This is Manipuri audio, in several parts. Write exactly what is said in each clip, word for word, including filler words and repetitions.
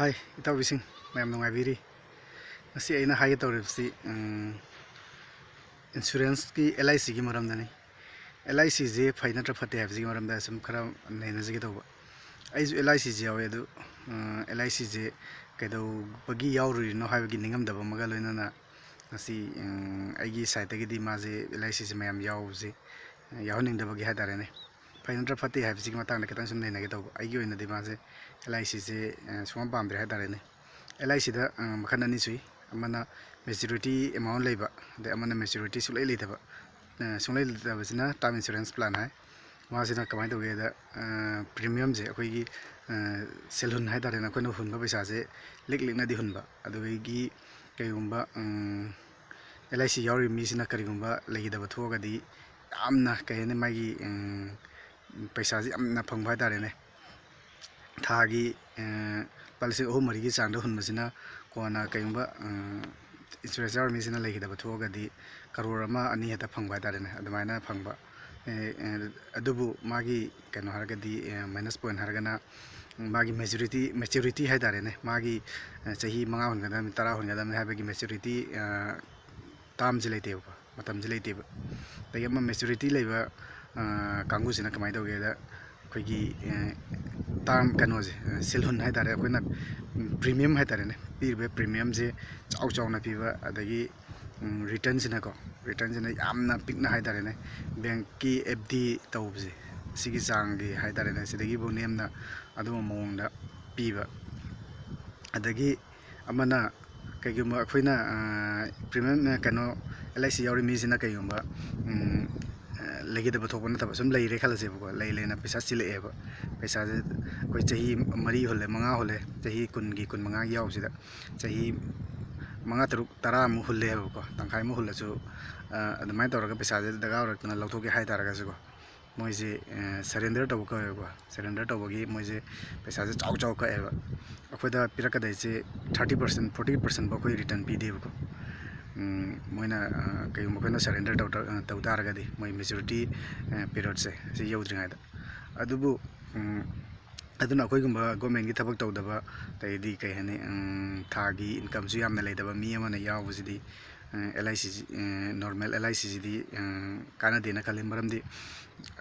ꯍꯥꯏ ꯏꯇꯥꯎꯕꯤꯁꯤꯡ, ꯃꯌꯥꯝ ꯅꯨꯡꯉꯥꯏꯕꯤꯔꯤ? ꯉꯁꯤ ꯑꯩꯅ ꯍꯥꯏꯒꯦ ꯇꯧꯔꯤꯕꯁꯤ ꯏꯟꯁꯨꯔꯦꯟꯁꯀꯤ, ꯑꯦꯜ ꯑꯥꯏ ꯁꯤꯒꯤ ꯃꯔꯝꯗꯅꯤ꯫ ꯑꯦꯜ ꯑꯥꯏ ꯁꯤꯁꯦ ꯐꯩ ꯅꯠꯇ꯭ꯔ ꯐꯠꯇꯦ ꯍꯥꯏꯕꯁꯤꯒꯤ ꯃꯔꯝꯗ ꯁꯨꯝ ꯈꯔ ꯅꯩꯅꯖꯒꯦ ꯇꯧꯕ꯫ ꯑꯩꯁꯨ ꯑꯦꯜ ꯑꯥꯏ ꯁꯤꯁꯦ ꯌꯥꯎꯋꯦ, ꯑꯗꯨ ꯑꯦꯜ ꯑꯥꯏ ꯁꯤꯁꯦ ꯀꯩꯗꯧꯕꯒꯤ ꯌꯥꯎꯔꯨꯔꯤꯅꯣ ꯍꯥꯏꯕꯒꯤ ꯅꯤꯡꯉꯝꯗꯕ ꯑꯃꯒ ꯂꯣꯏꯅꯅ ꯉꯁꯤ ꯑꯩꯒꯤ ꯁꯥꯏꯠꯇꯒꯤꯗꯤ ꯃꯥꯁꯦ, ꯑꯦꯜ ꯑꯥꯏ ꯁꯤꯁꯦ ꯃꯌꯥꯝ ꯌꯥꯎꯕꯁꯦ ꯌꯥꯎꯍꯟꯅꯤꯡꯗꯕꯒꯤ ꯍꯥꯏ ꯇꯥꯔꯦꯅꯦ꯫ ꯐꯩ ꯅꯠꯇ꯭ꯔ ꯐꯠꯇꯦ ꯍꯥꯏꯕꯁꯤꯒꯤ ꯃꯇꯥꯡꯗ ꯈꯤꯇꯪ ꯁꯨꯝ ꯅꯩꯅꯒꯦ ꯇꯧꯕ꯫ ꯑꯩꯒꯤ ꯑꯣꯏꯅꯗꯤ ꯃꯥꯁꯦ, ꯑꯦꯜ ꯑꯥꯏ ꯁꯤꯁꯦ ꯁꯨꯡꯄꯥꯝ ꯄꯥꯝꯗ꯭ꯔꯦ ꯍꯥꯏ ꯇꯥꯔꯦꯅꯦ꯫ ꯑꯦꯜ ꯑꯥꯏ ꯁꯤꯗ ꯃꯈꯜ ꯑꯅꯤ ꯁꯨꯏ꯫ ꯑꯃꯅ ꯃꯦꯆꯨꯔꯤꯇꯤ ꯑꯦꯃꯥꯎꯟ ꯂꯩꯕ, ꯑꯗꯩ ꯑꯃꯅ ꯃꯦꯆꯨꯔꯤꯇꯤ ꯁꯨꯡꯂꯩ ꯂꯩꯇꯕ꯫ ꯁꯨꯡꯂꯩ ꯂꯩꯇꯕꯁꯤꯅ ꯇꯥꯔꯝ ꯏꯟꯁꯨꯔꯦꯟꯁ ꯄ꯭ꯂꯥꯟ ꯍꯥꯏ꯫ ꯃꯥꯁꯤꯅ ꯀꯃꯥꯏꯅ ꯇꯧꯒꯦꯗ, ꯄ꯭ꯔꯤꯃꯤꯌꯝꯁꯦ ꯑꯩꯈꯣꯏꯒꯤ ꯁꯦꯜꯍꯨꯟ ꯍꯥꯏ ꯇꯥꯔꯦꯅꯦ, ꯑꯩꯈꯣꯏꯅ ꯍꯨꯟꯕ ꯄꯩꯁꯥꯁꯦ ꯂꯤꯛ ꯂꯤꯛꯅꯗꯤ ꯍꯨꯟꯕ꯫ ꯑꯗꯨꯗꯒꯤ ꯀꯩꯒꯨꯝꯕ ꯑꯦꯜ ꯑꯥꯏ ꯁꯤ ꯌꯥꯎꯔꯤꯕ ꯃꯤꯁꯤꯅ ꯀꯔꯤꯒꯨꯝꯕ ꯂꯩꯈꯤꯗꯕ ꯊꯣꯛꯑꯒꯗꯤ ꯌꯥꯝꯅ, ꯀꯩ ꯍꯥꯏꯅꯤ, ꯃꯥꯒꯤ ꯄꯩꯁꯥꯁꯦ ꯌꯥꯝꯅ ꯐꯪꯕ ꯍꯥꯏ ꯇꯥꯔꯦꯅꯦ꯫ ꯊꯥꯒꯤ ꯂꯨꯄꯥ ꯂꯤꯁꯤꯡ ꯑꯍꯨꯝ ꯃꯔꯤꯒꯤ ꯆꯥꯡꯗ ꯍꯨꯟꯕꯁꯤꯅ ꯀꯣꯟꯅ ꯀꯩꯒꯨꯝꯕ ꯏꯟꯁꯨꯔꯦꯟꯁ ꯌꯥꯎꯔ ꯃꯤꯁꯤꯅ ꯂꯩꯈꯤꯗꯕ ꯊꯣꯛꯑꯒꯗꯤ ꯀꯔꯣꯔ ꯑꯃ ꯑꯅꯤ ꯍꯦꯛꯇ ꯐꯪꯕ ꯍꯥꯏ ꯇꯥꯔꯦꯅꯦ꯫ ꯑꯗꯨꯃꯥꯏꯅ ꯐꯪꯕ꯫ ꯑꯗꯨꯕꯨ ꯃꯥꯒꯤ ꯀꯩꯅꯣ ꯍꯥꯏꯔꯒꯗꯤ, ꯃꯥꯏꯅꯁ ꯄꯣꯏꯟ ꯍꯥꯏꯔꯒꯅ ꯃꯥꯒꯤ ꯃꯦꯆꯨꯔꯤꯇꯤ, ꯃꯦꯆꯨꯔꯤꯇꯤ ꯍꯥꯏ ꯇꯥꯔꯦꯅꯦ꯫ ꯃꯥꯒꯤ ꯆꯍꯤ ꯃꯉꯥ ꯍꯨꯟꯒꯗꯕꯅꯤ, ꯇꯔꯥ ꯍꯨꯟꯒꯗꯕꯅꯤ ꯍꯥꯏꯕꯒꯤ ꯃꯦꯆꯨꯔꯤꯇꯤ ꯇꯥꯔꯝꯁꯦ ꯂꯩꯇꯦꯕꯀꯣ, ꯃꯇꯝꯁꯦ ꯂꯩꯇꯦꯕ꯫ ꯑꯗꯒꯤ ꯑꯃ ꯃꯦꯆꯨꯔꯤꯇꯤ ꯂꯩꯕ ꯀꯥꯡꯕꯨꯁꯤꯅ ꯀꯃꯥꯏꯅ ꯇꯧꯒꯦꯗ, ꯑꯩꯈꯣꯏꯒꯤ ꯇꯥꯔꯝ ꯀꯩꯅꯣꯁꯦ, ꯁꯦꯜꯍꯨꯟ ꯍꯥꯏ ꯇꯥꯔꯦ, ꯑꯩꯈꯣꯏꯅ ꯄ꯭ꯔꯤꯃꯤꯌꯝ ꯍꯥꯏ ꯇꯥꯔꯦꯅꯦ, ꯄꯤꯔꯤꯕ ꯄ꯭ꯔꯤꯃꯤꯌꯝꯁꯦ ꯆꯥꯎ ꯆꯥꯎꯅ ꯄꯤꯕ, ꯑꯗꯒꯤ ꯔꯤꯇꯔꯟꯁꯤꯅꯀꯣ, ꯔꯤꯇꯔꯟꯁꯤꯅ ꯌꯥꯝꯅ ꯄꯤꯛꯅ ꯍꯥꯏ ꯇꯥꯔꯦꯅꯦ, ꯕꯦꯡꯛꯀꯤ ꯑꯦꯐ ꯗꯤ ꯇꯧꯕꯁꯦ, ꯁꯤꯒꯤ ꯆꯥꯡꯒꯤ ꯍꯥꯏ ꯇꯥꯔꯦꯅꯦ, ꯁꯤꯗꯒꯤꯕꯨ ꯅꯦꯝꯅ ꯑꯗꯨꯝꯕ ꯃꯑꯣꯡꯗ ꯄꯤꯕ꯫ ꯑꯗꯒꯤ ꯑꯃꯅ ꯀꯩꯒꯨꯝꯕ ꯑꯩꯈꯣꯏꯅ ꯄ꯭ꯔꯤꯃꯤꯌꯝ, ꯀꯩꯅꯣ, ꯑꯦꯜ ꯑꯥꯏ ꯁꯤ ꯌꯥꯎꯔꯤ ꯃꯤꯁꯤꯅ ꯀꯩꯒꯨꯝꯕ ꯂꯩꯒꯗꯕ ꯊꯣꯛꯄ ꯅꯠꯇꯕ ꯁꯨꯝ ꯂꯩꯔꯦ ꯈꯜꯂꯁꯦꯕꯀꯣ, ꯂꯩ ꯂꯩꯅ ꯄꯩꯁꯥ ꯆꯤꯜꯂꯛꯑꯦꯕ꯫ ꯄꯩꯁꯥꯁꯦ ꯑꯩꯈꯣꯏ ꯆꯍꯤ ꯃꯔꯤ ꯍꯨꯜꯂꯦ, ꯃꯉꯥ ꯍꯨꯜꯂꯦ, ꯆꯍꯤ ꯀꯨꯟꯒꯤ, ꯀꯨꯟ ꯃꯉꯥꯒꯤ ꯌꯥꯎꯕꯁꯤꯗ ꯆꯍꯤ ꯃꯉꯥ, ꯇꯔꯨꯛ, ꯇꯔꯥꯃꯨꯛ ꯍꯨꯜꯂꯦ ꯍꯥꯏꯕꯀꯣ, ꯇꯪꯈꯥꯏꯃꯨꯛ ꯍꯨꯜꯂꯁꯨ, ꯑꯗꯨꯃꯥꯏꯅ ꯇꯧꯔꯒ ꯄꯩꯁꯥꯁꯦ ꯗꯔꯀꯥꯔ ꯑꯣꯏꯔꯛꯇꯅ ꯂꯧꯊꯣꯛꯀꯦ ꯍꯥꯏ ꯇꯥꯔꯒꯁꯨꯀꯣ, ꯃꯣꯏꯁꯦ ꯁꯔꯦꯟꯗꯔ ꯇꯧꯕ ꯀꯧꯋꯦꯕꯀꯣ꯫ ꯁꯔꯦꯟꯗꯔ ꯇꯧꯕꯒꯤ ꯃꯣꯏꯁꯦ ꯄꯩꯁꯥꯁꯦ ꯆꯥꯎ ꯆꯥꯎ ꯀꯛꯑꯦꯕ꯫ ꯑꯩꯈꯣꯏꯗ ꯄꯤꯔꯛꯀꯗꯣꯏꯁꯦ ꯊꯥꯔꯇꯤ ꯄꯥꯔꯁꯦꯟ, ꯐꯣꯔꯇꯤ ꯄꯥꯔꯁꯦꯟꯐꯥꯎ ꯑꯩꯈꯣꯏ ꯔꯤꯇꯔꯟ ꯄꯤꯗꯦꯕꯀꯣ꯫ ꯃꯣꯏꯅ ꯀꯩꯒꯨꯝꯕ ꯑꯩꯈꯣꯏꯅ ꯁꯔꯦꯟꯗꯔ ꯇꯧ ꯇꯧ ꯇꯥꯔꯒꯗꯤ, ꯃꯣꯏ ꯃꯦꯆꯨꯔꯤꯇꯤ ꯄꯤꯔꯤꯌꯣꯠꯁꯦ ꯁꯤ ꯌꯧꯗ꯭ꯔꯤꯉꯩꯗ꯫ ꯑꯗꯨꯕꯨ ꯑꯗꯨꯅ ꯑꯩꯈꯣꯏꯒꯨꯝꯕ ꯒꯣꯔꯃꯦꯟꯒꯤ ꯊꯕꯛ ꯇꯧꯗꯕ, ꯑꯗꯩꯗꯤ ꯀꯩ ꯍꯥꯏꯅꯤ, ꯊꯥꯒꯤ ꯏꯟꯀꯝꯁꯨ ꯌꯥꯝꯅ ꯂꯩꯇꯕ ꯃꯤ ꯑꯃꯅ ꯌꯥꯎꯕꯁꯤꯗꯤ, ꯑꯦꯜ ꯑꯥꯏ ꯁꯤ, ꯅꯣꯔꯃꯦꯜ ꯑꯦꯜ ꯑꯥꯏ ꯁꯤꯁꯤꯗꯤ ꯀꯥꯟꯅꯗꯦꯅ ꯈꯜꯂꯤ꯫ ꯃꯔꯝꯗꯤ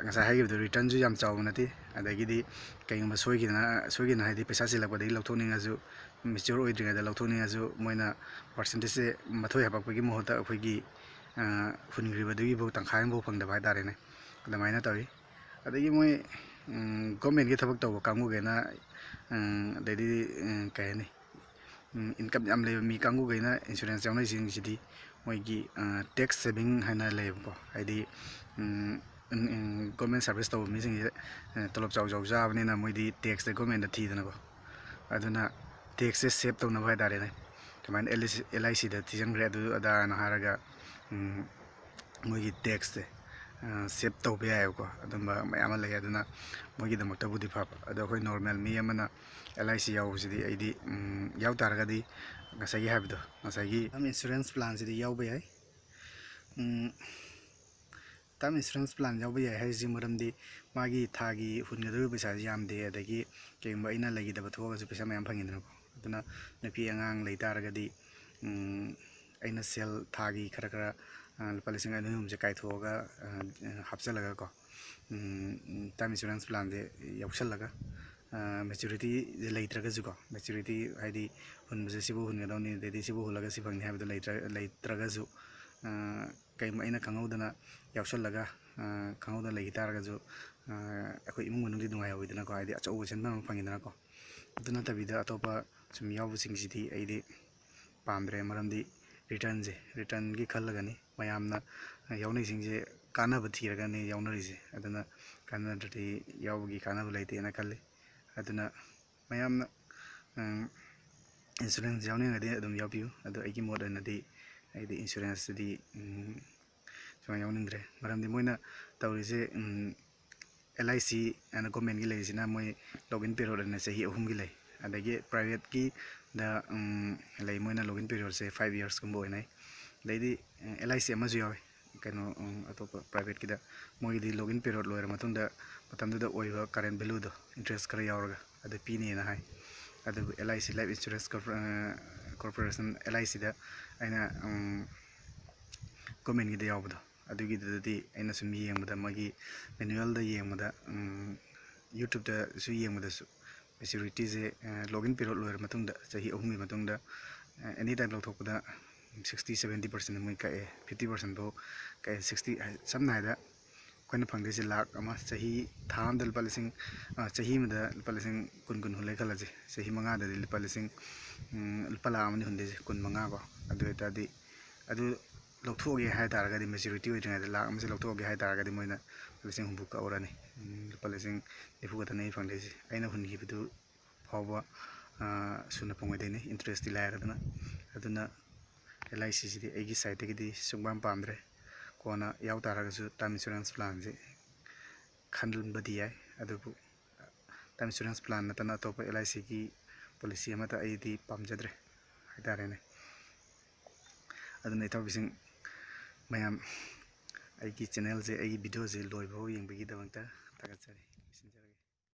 ꯉꯁꯥꯏ ꯍꯥꯏꯈꯤꯕꯗꯣ, ꯔꯤꯇꯔꯟꯁꯨ ꯌꯥꯝ ꯆꯥꯎꯕ ꯅꯠꯇꯦ꯫ ꯑꯗꯒꯤꯗꯤ ꯀꯩꯒꯨꯝꯕ ꯁꯣꯏꯈꯤꯗꯅ ꯁꯣꯏꯈꯤꯗꯅ ꯍꯥꯏꯗꯤ ꯄꯩꯁꯥ ꯆꯤꯜꯂꯛꯄꯗꯒꯤ ꯂꯧꯊꯣꯛꯅꯤꯡꯉꯁꯨ, ꯃꯦꯆ꯭ꯌꯣꯔ ꯑꯣꯏꯗ꯭ꯔꯤꯉꯩꯗ ꯂꯧꯊꯣꯛꯅꯤꯡꯉꯁꯨ, ꯃꯣꯏꯅ ꯄꯥꯔꯁꯦꯟꯇꯦꯖꯁꯦ ꯃꯊꯣꯏ ꯍꯥꯄꯛꯄꯒꯤ ꯃꯍꯨꯠꯇ ꯑꯩꯈꯣꯏꯒꯤ ꯍꯨꯟꯈ꯭ꯔꯤꯕꯗꯨꯒꯤꯐꯥꯎ ꯇꯪꯈꯥꯏ ꯑꯃꯐꯥꯎ ꯐꯪꯗꯕ ꯍꯥꯏꯇꯥꯔꯦꯅꯦ꯫ ꯑꯗꯨꯃꯥꯏꯅ ꯇꯧꯏ꯫ ꯑꯗꯒꯤ ꯃꯣꯏ ꯒꯣꯔꯃꯦꯟꯒꯤ ꯊꯕꯛ ꯇꯧꯕ ꯀꯥꯡꯕꯨꯈꯩꯅ, ꯑꯗꯩꯗꯤ ꯀꯩ ꯍꯥꯏꯅꯤ, ꯏꯟꯀꯝ ꯌꯥꯝ ꯂꯩꯕ ꯃꯤ ꯀꯥꯡꯕꯨꯈꯩꯅ ꯏꯟꯁꯨꯔꯦꯟꯁ ꯌꯥꯎꯅꯔꯤꯁꯤꯡꯁꯤꯗꯤ ꯃꯣꯏꯒꯤ ꯇꯦꯛꯁ ꯁꯦꯚꯤꯡ ꯍꯥꯏꯅ ꯂꯩꯌꯦꯕꯀꯣ꯫ ꯍꯥꯏꯗꯤ ꯒꯣꯔꯃꯦꯟ ꯁꯥꯔꯚꯤꯁ ꯇꯧꯕ ꯃꯤꯁꯤꯡꯁꯦ ꯇꯣꯂꯣꯞ ꯆꯥꯎ ꯆꯥꯎ ꯆꯥꯕꯅꯤꯅ ꯃꯣꯏꯗꯤ ꯇꯦꯛꯁꯇ ꯒꯣꯔꯃꯦꯟꯗ ꯊꯤꯗꯅꯀꯣ꯫ ꯑꯗꯨꯅ ꯇꯦꯛꯁꯁꯦ ꯁꯦꯞ ꯇꯧꯅꯕ ꯍꯥꯏꯇꯥꯔꯦꯅꯦ꯫ ꯁꯨꯃꯥꯏꯅ ꯑꯦꯜ ꯑꯥꯏ ꯁꯤꯗ ꯊꯤꯖꯤꯟꯈ꯭ꯔꯦ, ꯑꯗꯨ ꯑꯗꯥꯅ ꯍꯥꯏꯔꯒ ꯃꯣꯏꯒꯤ ꯇꯦꯛꯁꯁꯦ ꯁꯦꯞ ꯇꯧꯕ ꯌꯥꯏꯑꯕꯀꯣ꯫ ꯑꯗꯨꯝꯕ ꯃꯌꯥꯝ ꯑꯃ ꯂꯩ꯫ ꯑꯗꯨꯅ ꯃꯣꯏꯒꯤꯗꯃꯛꯇꯕꯨꯗꯤ ꯐꯕ꯫ ꯑꯗꯣ ꯑꯩꯈꯣꯏ ꯅꯣꯔꯃꯦꯜ ꯃꯤ ꯑꯃꯅ ꯑꯦꯜ ꯑꯥꯏ ꯁꯤ ꯌꯥꯎꯕꯁꯤꯗꯤ, ꯑꯩꯗꯤ ꯌꯥꯎ ꯇꯥꯔꯒꯗꯤ ꯉꯁꯥꯏꯒꯤ ꯍꯥꯏꯕꯗꯣ, ꯉꯁꯥꯏꯒꯤ ꯇꯔꯝ ꯏꯟꯁꯨꯔꯦꯟꯁ ꯄ꯭ꯂꯥꯟꯁꯤꯗꯤ ꯌꯥꯎꯕ ꯌꯥꯏ꯫ ꯇꯔꯝ ꯏꯟꯁꯨꯔꯦꯟꯁ ꯄ꯭ꯂꯥꯟ ꯌꯥꯎꯕ ꯌꯥꯏ ꯍꯥꯏꯔꯤꯁꯤ ꯃꯔꯝꯗꯤ ꯃꯥꯒꯤ ꯊꯥꯒꯤ ꯍꯨꯟꯒꯗꯧꯔꯤꯕ ꯄꯩꯁꯥꯁꯤ ꯌꯥꯝꯗꯦ, ꯑꯗꯒꯤ ꯀꯩꯒꯨꯝꯕ ꯑꯩꯅ ꯂꯩꯈꯤꯗꯕ ꯊꯣꯛꯑꯒꯁꯨ ꯄꯩꯁꯥ ꯃꯌꯥꯝ ꯐꯪꯉꯤꯗꯅꯀꯣ꯫ ꯑꯗꯨꯅ ꯅꯨꯄꯤ ꯑꯉꯥꯡ ꯂꯩ ꯇꯥꯔꯒꯗꯤ, ꯑꯩꯅ ꯁꯦꯜ ꯊꯥꯒꯤ ꯈꯔ ꯈꯔ, ꯂꯨꯄꯥ ꯂꯤꯁꯤꯡ ꯑꯅꯤ ꯑꯍꯨꯝꯁꯦ ꯀꯥꯏꯊꯣꯛꯑꯒ, ꯍꯥꯞꯆꯤꯜꯂꯒꯀꯣ, ꯇꯔꯝ ꯏꯟꯁꯨꯔꯦꯟꯁ ꯄ꯭ꯂꯥꯟꯁꯦ ꯌꯥꯎꯁꯜꯂꯒ, ꯃꯦꯆꯨꯔꯤꯇꯤꯁꯦ ꯂꯩꯇ꯭ꯔꯒꯁꯨꯀꯣ, ꯃꯦꯆꯨꯔꯤꯇꯤ ꯍꯥꯏꯗꯤ ꯍꯨꯟꯕꯁꯦ ꯁꯤꯕꯨ ꯍꯨꯟꯒꯗꯧꯅꯤ, ꯑꯗꯩꯗꯤ ꯁꯤꯕꯨ ꯍꯨꯜꯂꯒ ꯁꯤ ꯐꯪꯅꯤ ꯍꯥꯏꯕꯗꯣ ꯂꯩꯇ꯭ꯔ-, ꯂꯩꯇ꯭ꯔꯒꯁꯨ, ꯀꯩꯒꯨꯝꯕ ꯑꯩꯅ ꯈꯪꯍꯧꯗꯅ ꯌꯥꯎꯁꯜꯂꯒ, ꯈꯪꯍꯧꯗꯅ ꯂꯩꯈꯤ ꯇꯥꯔꯒꯁꯨ, ꯑꯩꯈꯣꯏ ꯏꯃꯨꯡ ꯃꯅꯨꯡꯗꯤ ꯅꯨꯡꯉꯥꯏꯍꯧꯋꯤꯗꯅꯀꯣ, ꯍꯥꯏꯗꯤ ꯑꯆꯧꯕ ꯁꯦꯟꯐꯝ ꯑꯃ ꯐꯪꯉꯤꯗꯅꯀꯣ꯫ ꯑꯗꯨ ꯅꯠꯇꯕꯤꯗ ꯑꯇꯣꯞꯄ ꯁꯨꯝ ꯌꯥꯎꯕꯁꯤꯡꯁꯤꯗꯤ ꯑꯩꯗꯤ ꯄꯥꯝꯗ꯭ꯔꯦ꯫ ꯃꯔꯝꯗꯤ ꯔꯤꯇꯔꯟꯁꯦ, ꯔꯤꯇꯔꯟꯒꯤ ꯈꯜꯂꯒꯅꯤ ꯃꯌꯥꯝꯅ ꯌꯥꯎꯅꯩꯁꯤꯡꯁꯦ, ꯀꯥꯟꯅꯕ ꯊꯤꯔꯒꯅꯤ ꯌꯥꯎꯅꯔꯤꯁꯦ꯫ ꯑꯗꯨꯅ ꯀꯥꯟꯅꯗ꯭ꯔꯗꯤ ꯌꯥꯎꯕꯒꯤ ꯀꯥꯟꯅꯕ ꯂꯩꯇꯦꯅ ꯈꯜꯂꯤ꯫ ꯑꯗꯨꯅ ꯃꯌꯥꯝꯅ ꯏꯟꯁꯨꯔꯦꯟꯁ ꯌꯥꯎꯅꯤꯡꯉꯗꯤ ꯑꯗꯨꯝ ꯌꯥꯎꯕꯤꯌꯨ꯫ ꯑꯗꯣ ꯑꯩꯒꯤ ꯃꯣꯠ ꯑꯣꯏꯅꯗꯤ ꯑꯩꯗꯤ ꯏꯟꯁꯨꯔꯦꯟꯁꯇꯗꯤ ꯁꯨꯃꯥꯏꯅ ꯌꯥꯎꯅꯤꯡꯗ꯭ꯔꯦ꯫ ꯃꯔꯝꯗꯤ ꯃꯣꯏꯅ ꯇꯧꯔꯤꯁꯦ, ꯑꯦꯜ ꯑꯥꯏ ꯁꯤ ꯍꯥꯏꯅ ꯒꯣꯔꯃꯦꯟꯒꯤ ꯂꯩꯔꯤꯁꯤꯅ ꯃꯣꯏ ꯂꯣꯛ ꯏꯟ ꯄꯦꯔꯤꯌꯣꯠ ꯑꯅ ꯆꯍꯤ ꯑꯍꯨꯝꯒꯤ ꯂꯩ꯫ ꯑꯗꯒꯤ ꯄ꯭ꯔꯥꯏꯚꯦꯠꯀꯤꯗ ꯂꯩ, ꯃꯣꯏꯅ ꯂꯣꯛ ꯏꯟ ꯄꯦꯔꯤꯌꯣꯠꯁꯦ ꯐꯥꯏꯚ ꯌꯔꯁꯀꯨꯝꯕ ꯑꯣꯏꯅꯩ꯫ ꯑꯗꯩꯗꯤ ꯑꯦꯜ ꯑꯥꯏ ꯁꯤ ꯑꯃꯁꯨ ꯌꯥꯎꯋꯤ, ꯀꯩꯅꯣ, ꯎꯝ, ꯑꯇꯣꯞꯄ ꯄ꯭ꯔꯥꯏꯚꯦꯠꯀꯤꯗ ꯃꯣꯏꯒꯤꯗꯤ ꯂꯣꯛ ꯏꯟ ꯄꯤꯔꯤꯌꯣꯠ ꯂꯣꯏꯔ ꯃꯇꯨꯡꯗ ꯃꯇꯝꯗꯨꯗ ꯑꯣꯏꯕ ꯀꯔꯦꯟ ꯚꯦꯂꯨꯗꯣ, ꯏꯟꯇꯔꯦꯁ ꯈꯔ ꯌꯥꯎꯔꯒ ꯑꯗꯨ ꯄꯤꯅꯦꯅ ꯍꯥꯏ꯫ ꯑꯗꯨꯕꯨ L I C, life insurance corporation, L I ꯁꯤꯗ ꯑꯩꯅ, ꯎꯝ, ꯒꯣꯔꯃꯦꯟꯒꯤꯗ ꯌꯥꯎꯕꯗꯣ, ꯑꯗꯨꯒꯤꯗꯨꯗꯗꯤ ꯑꯩꯅ ꯁꯨꯝ ꯌꯦꯡꯕꯗ, ꯃꯣꯏꯒꯤ ꯃꯦꯅꯨꯋꯦꯜꯗ ꯌꯦꯡꯕꯗ, ꯎꯝ, ꯌꯨꯇ꯭ꯌꯨꯕꯇꯁꯨ ꯌꯦꯡꯕꯗꯁꯨ ꯃꯦꯆꯨꯔꯤꯇꯤꯁꯦ, ꯑ, ꯂꯣꯛ ꯏꯟ ꯄꯤꯔꯤꯌꯣꯠ ꯂꯣꯏꯔ ꯃꯇꯨꯡꯗ, ꯆꯍꯤ ꯑꯍꯨꯝꯒꯤ ꯃꯇꯨꯡꯗ, ꯑ, ꯑꯦꯅꯤ ꯇꯥꯏꯝ ꯂꯧꯊꯣꯛꯄꯗ ꯁꯤꯛꯁꯇꯤ, ꯁꯕꯦꯟꯇꯤ ꯄꯥꯔꯁꯦꯟ ꯃꯣꯏ ꯀꯛꯑꯦ, ꯐꯤꯐꯇꯤ ꯄꯥꯔꯁꯦꯟ ꯐꯥꯎ ꯀꯛꯑꯦ꯫ ꯁꯤꯛꯁꯇꯤ, ꯁꯝꯅ ꯍꯥꯏꯔꯕꯗ ꯑꯩꯈꯣꯏꯅ ꯐꯪꯗꯣꯏꯁꯦ ꯂꯥꯛ ꯑꯃ, ꯆꯍꯤ, ꯊꯥ ꯑꯃꯗ ꯂꯨꯄꯥ ꯂꯤꯁꯤꯡ, ꯑ, ꯆꯍꯤ ꯑꯃꯗ ꯂꯨꯄꯥ ꯂꯤꯁꯤꯡ ꯀꯨꯟ, ꯀꯨꯟ ꯍꯨꯜꯂꯦ ꯈꯜꯂꯁꯦ, ꯆꯍꯤ ꯃꯉꯥꯗꯗꯤ ꯂꯨꯄꯥ ꯂꯤꯁꯤꯡ, ꯎꯝ, ꯂꯨꯄꯥ ꯂꯥꯛ ꯑꯃꯅꯤ ꯍꯨꯟꯗꯣꯏꯁꯦ, ꯀꯨꯟ ꯃꯉꯥ ꯀꯣ꯫ ꯑꯗꯨ ꯑꯣꯏ ꯇꯥꯔꯗꯤ, ꯑꯗꯨ ꯂꯧꯊꯣꯛꯑꯒꯦ ꯍꯥꯏ ꯇꯥꯔꯒꯗꯤ, ꯃꯦꯆꯨꯔꯤꯇꯤ ꯑꯣꯏꯗ꯭ꯔꯤꯉꯩꯗ ꯂꯥꯛ ꯑꯃꯁꯦ ꯂꯧꯊꯣꯛꯑꯒꯦ ꯍꯥꯏ ꯇꯥꯔꯒꯗꯤ, ꯃꯣꯏꯅ ꯂꯨꯄꯥ ꯂꯤꯁꯤꯡ ꯍꯨꯝꯐꯨ ꯀꯛꯍꯧꯔꯅꯤ꯫ ꯎꯝ, ꯂꯨꯄꯥ ꯂꯤꯁꯤꯡ ꯅꯤꯐꯨ ꯈꯛꯇꯅꯦ ꯑꯩ ꯐꯪꯗꯣꯏꯁꯦ꯫ ꯑꯩꯅ ꯍꯨꯟꯈꯤꯕꯗꯨ ꯐꯥꯎꯕ, ꯑ, ꯁꯨꯅ ꯐꯪꯉꯣꯏꯗꯣꯏꯅꯤ, ꯏꯟꯇꯔꯦꯁꯇꯤ ꯂꯥꯏꯔꯗꯅ꯫ ꯑꯗꯨꯅ ꯑꯦꯜ ꯑꯥꯏ ꯁꯤꯁꯤꯗꯤ ꯑꯩꯒꯤ ꯁꯥꯏꯠꯇꯒꯤꯗꯤ ꯁꯨꯡꯄꯥꯝ ꯄꯥꯝꯗ꯭ꯔꯦ꯫ ꯀꯣꯟꯅ ꯌꯥꯎ ꯇꯥꯔꯒꯁꯨ ꯇꯥꯔꯝ ꯏꯟꯁꯨꯔꯦꯟꯁ ꯄ꯭ꯂꯥꯟꯁꯦ ꯈꯟꯕꯗꯤ ꯌꯥꯏ, ꯑꯗꯨꯕꯨ ꯇꯥꯔꯝ ꯏꯟꯁꯨꯔꯦꯟꯁ ꯄ꯭ꯂꯥꯟ ꯅꯠꯇꯅ ꯑꯇꯣꯞꯄ ꯑꯦꯜ ꯑꯥꯏ ꯁꯤꯒꯤ ꯄꯣꯂꯤꯁꯤ ꯑꯃꯠꯇ ꯑꯩꯗꯤ ꯄꯥꯝꯖꯗ꯭ꯔꯦ ꯍꯥꯏꯇꯥꯔꯦꯅꯦ꯫ ꯑꯗꯨꯅ ꯏꯇꯥꯎꯕꯤꯁꯤꯡ ꯃꯌꯥꯝ, ꯑꯩꯒꯤ ꯆꯦꯅꯦꯜꯁꯦ, ꯑꯩꯒꯤ ꯚꯤꯗꯤꯑꯣꯁꯦ ꯂꯣꯏꯕꯐꯥꯎ ꯌꯦꯡꯕꯒꯤꯗꯃꯛꯇ ꯊꯥꯒꯠꯆꯔꯤ꯫ ꯂꯣꯏꯁꯤꯟꯖꯔꯦ꯫